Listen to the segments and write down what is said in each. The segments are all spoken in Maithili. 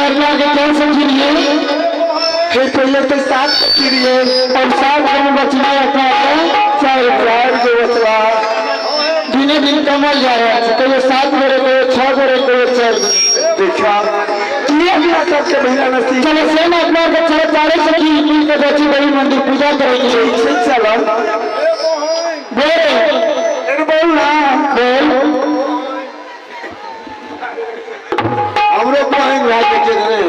अपना के क्या समझ लिए हे पहले तो सात सखी रहिए। और सात गो बचना अपना के चार गो। चार गो बचवा। दिने दिन कमल जा रहा है, कहियो 7 गोरे, कहियो 6 गोरे, कहियो 4 गोरे। देखा ये हमरा सबके बहिना नसीब। चलो से ना अपना के चलो चारे सखी मिल के बची बड़ी मंदिर पूजा करेंगे। ठीक से चलो। बोल। अरे बोल ना। बोल। हमरो बहिन भाई के चले।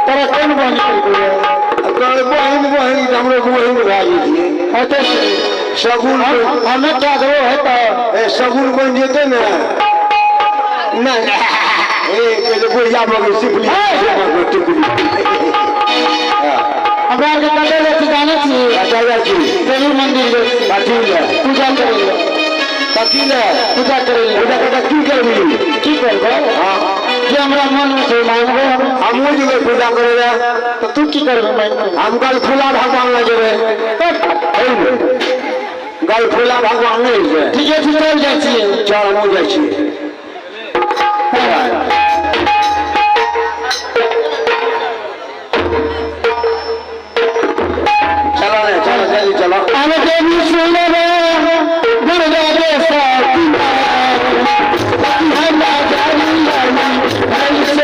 तोरा कौन बहिन के? तोरे बहिन बहिन हमरो बहिन भाई के। होते सगुन हमें क्या करो है तो ए सगुन बन जेते ना। ना ए के जो बुढ़िया भऽ गेल सिपली टिकुली। हमरा के कतऽ जाइ छी जानै छी? कतऽ जाइ छी? देवी मंदिर जाइ छी। कथी लए? पूजा करै लए। कथी लए? पूजा करै लए। पूजा कऽ की करबी? की करबै? हाँ। जे हमरा मन मे छै मांगबै हम। हमहूँ जेबै पूजा करै लए। तऽ तू की करबै मांगबै? हम गलफुला भगवान लग जेबै। गलफुला भगवान नहि होइ छै। ठीके छै, चल जाइ छियै। चल हमहूँ जाइ छियै। चलो ने, चलो जल्दी चलो। अरे देवी सुनबे दुर्गा के साथी हम जानी जानी से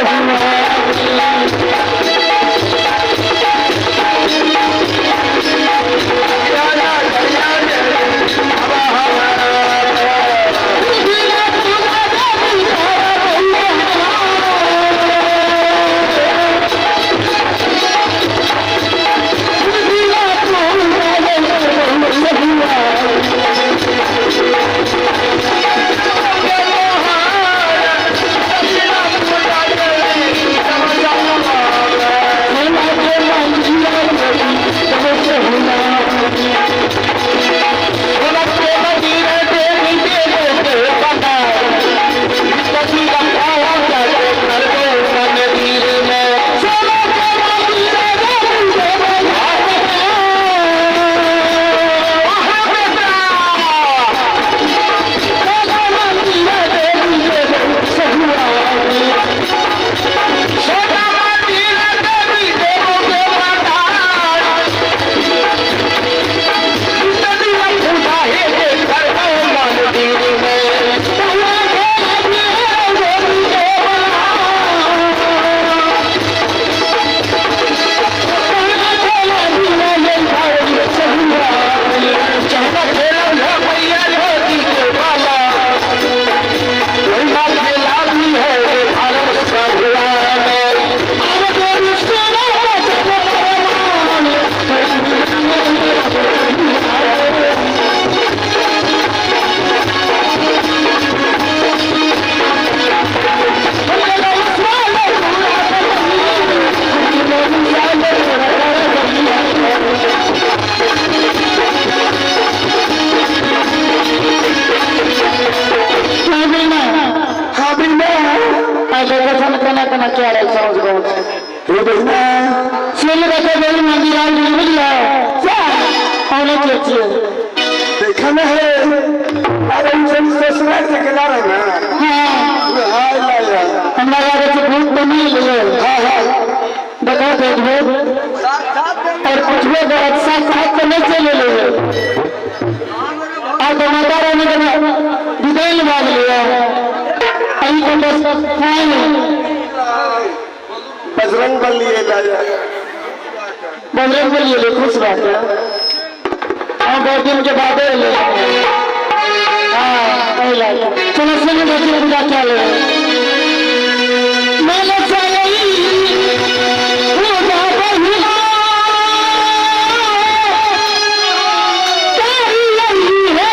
देखा ना है। अरे ससुराल से केना रहे ना। हाँ हमरा लागे छै भूत तो नहीं ले। हाँ हाँ देखो देखबो और पूछबो गलत साथ साथ तो नहीं चले ले। और तो माता रानी के विदाई लगा लिया। अभी तो बस फाइन बजरंग बली है दादा। बजरंग बली ले खुश बात है। हाँ बहुत दिन के बाद ले। हाँ पहला चलो सुनो बच्चे पूजा क्या ले। मैंने चली पूजा बहिना तेरी लगी है।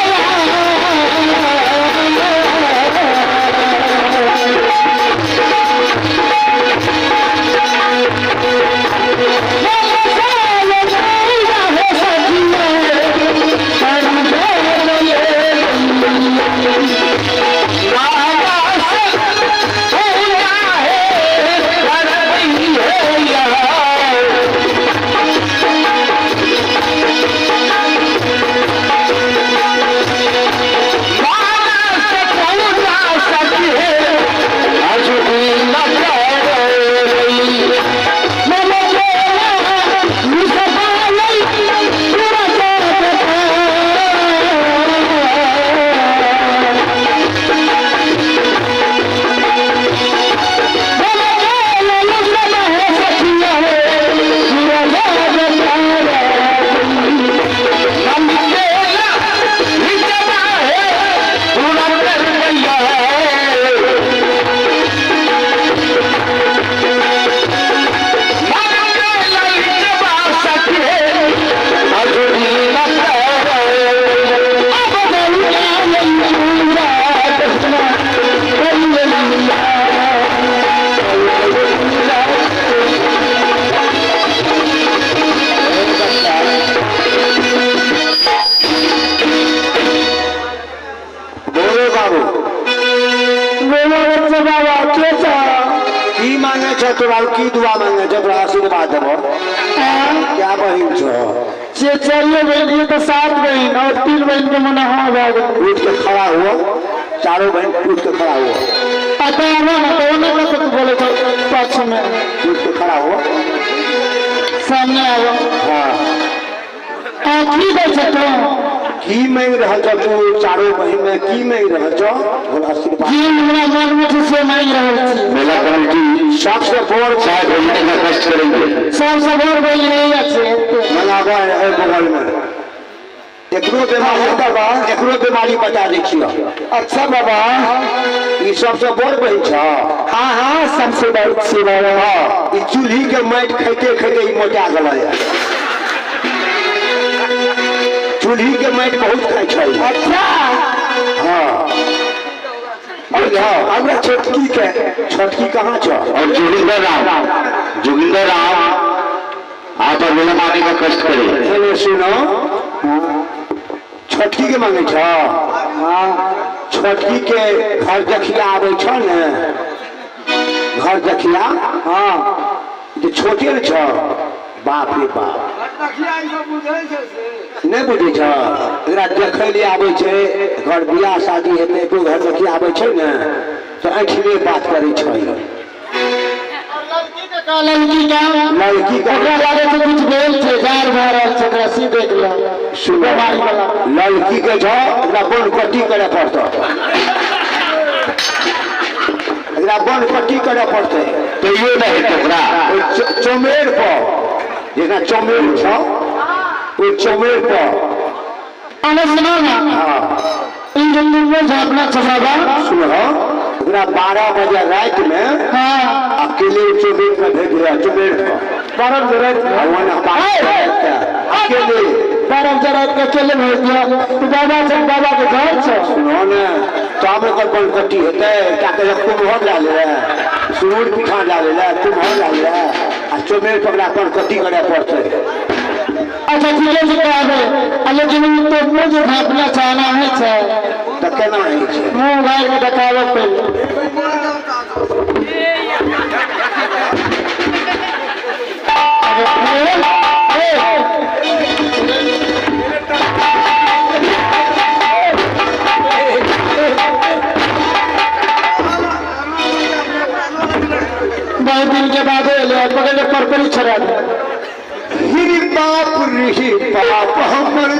मांगे छो तोरा की दुआ मांगे छो तोरा आशीर्वाद देबो क्या बहिन छो से चारियो बहन ये तो 7 बहन और 3 बहन के मना हाँ भए गेल उठ के खड़ा हुआ चारों बहन उठ के खड़ा हुआ अतः आबो ना तो ओने कत तू बोले छो पाछू में उठ के खड़ा हुआ सामने आबो हाँ आ की दै छ तू की मांग रहल छो तू चारों बहन में की मांग रहल छो बोल आशीर्वाद जे हमरा मन में छै से मांगि रहल छी मेला कमेटी सबसे बड़ चाय भेजने का कष्ट करेंगे सबसे बड़ बहन नहीं छै मनाबा है बगल में एकरो बीमारी बाबा एकरो बीमारी बता दै छियो अच्छा बाबा ई सबसे बड़ बहन छ हाँ हाँ सबसे बड़ छी बाबा हाँ ई चूल्ही के माटि खाइते खाइते ई मोटा गेलै चूल्ही के माटि बहुत खाइ छै अच्छा हाँ और हाँ हमरा छोटकी के छोटकी कहाँ छ और जोगिंदर राम जोगिंदर राम आप मेला माने का कष्ट करें हेलो सुनो छोटकी के मांगे छ हाँ छोटकी के घर देखिया आबै छ ने घर देखिया हाँ जे छोटे ने छ बाप रे बाप नहीं बुझै छ एकरा देखै ले आबै छै घर बियाह शादी हेतै कोइ घर देखिया आबै छै ने तऽ ऐठले बात करै छै लड़की के का लड़की का लड़की के ओकरा लागे छै कुछ भेल छै जार भए रहल छै ओकरा सी देख ल सुनो बीमारी वाला लड़की के छ एकरा बन पट्टी करे पड़तौ एकरा बन पट्टी करे पड़तै तो ये नहीं टोकरा ओहि चमेर पर जेना चमेर छ ओहि चमेर पर अने सुनो ना हाँ ई जंगल में झापना छै बाबा सुनो एकरा 12 बजे राति में हाँ अकेले चमेर पर भेज रहा चमेर पर 12 बजे रात में भगवान अकेले 12 बजे रात के अकेले भेज दिया तो बाबा छै बाबा के घर छै सुनो ने तब ओकर बनकट्टी हेतै एकटा के कुम्हर लए ले सुरूर पिठा लए ले कुम्हर लए ले आ चमेर पकड़ा बनकट्टी करे पड़तै अच्छा ठीक है कहबे आ लेकिन ई तो मुँह जे झापना चाहना है छै तऽ केना होइ छै मुँह उघारि के देखाबऽ पहिले अरे, ए, बहुत दिन के बाद एलै पकड़ के परपरी छोड़ा दे हिरी बाप रे बाप हमर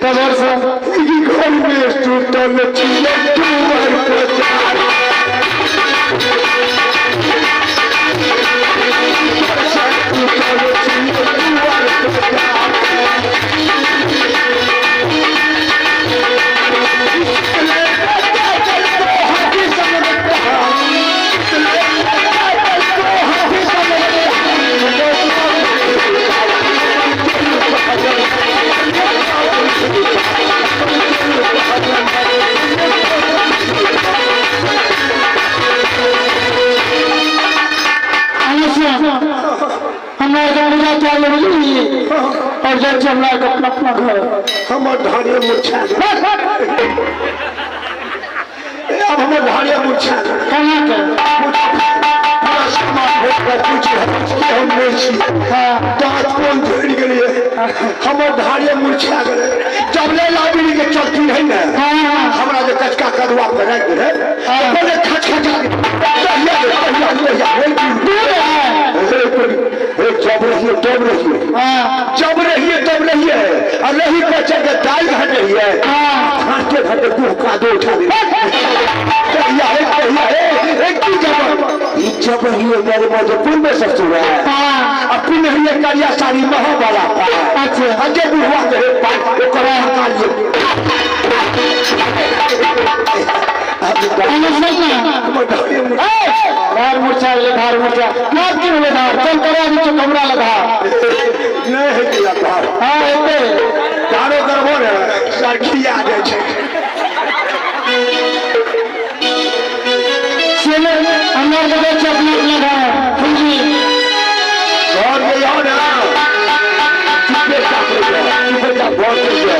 कबर से घर में सुतल छियै दुआर पर हमरा के पूजा चालू बुझली और जाइ छी हमरा के अपना अपना घर हमर धरे मुछा ए तब हमर धारे मुर्छा कहाँ के पूरा सामान भरि कऽ पूछी हम नहि छी। दाँत कोन झड़ि गेलियै, हमर धारे मुर्छा गेलै। जब ले लाबिनी के चलती रहै ने, हमरा जे कचका कदुआ पर राखि रहै, पहिले खचखचा तहिया तहिया तहिया जब रहिए तब रहिए, जब रहिए तब रहिए, आ रही बच्चा के दाल घाट रहिए, घाटे घाटे गुह कादो उठा दे। तहिया है तहिया है एक की जब ई जब रहिए मेरे मजबूर में ससुर है, अपने रहिए करिया साड़ी महा वाला पाए। अच्छा। अजे बुढ़वा के पाए ओकरा हका लिए। धार मुर्चा ले, धार मुर्चा नाच की बोले धार, चल करा नीचे कमरा लगा नहीं है कि धार। हां एते धारो करबो ने सरखी आ जाय छै। चलो अंदर के बच्चे अपने अपने घर पूंजी घर के जाओ ना, चुपे चाप रहिए, चुपे चाप बहुत रहिए।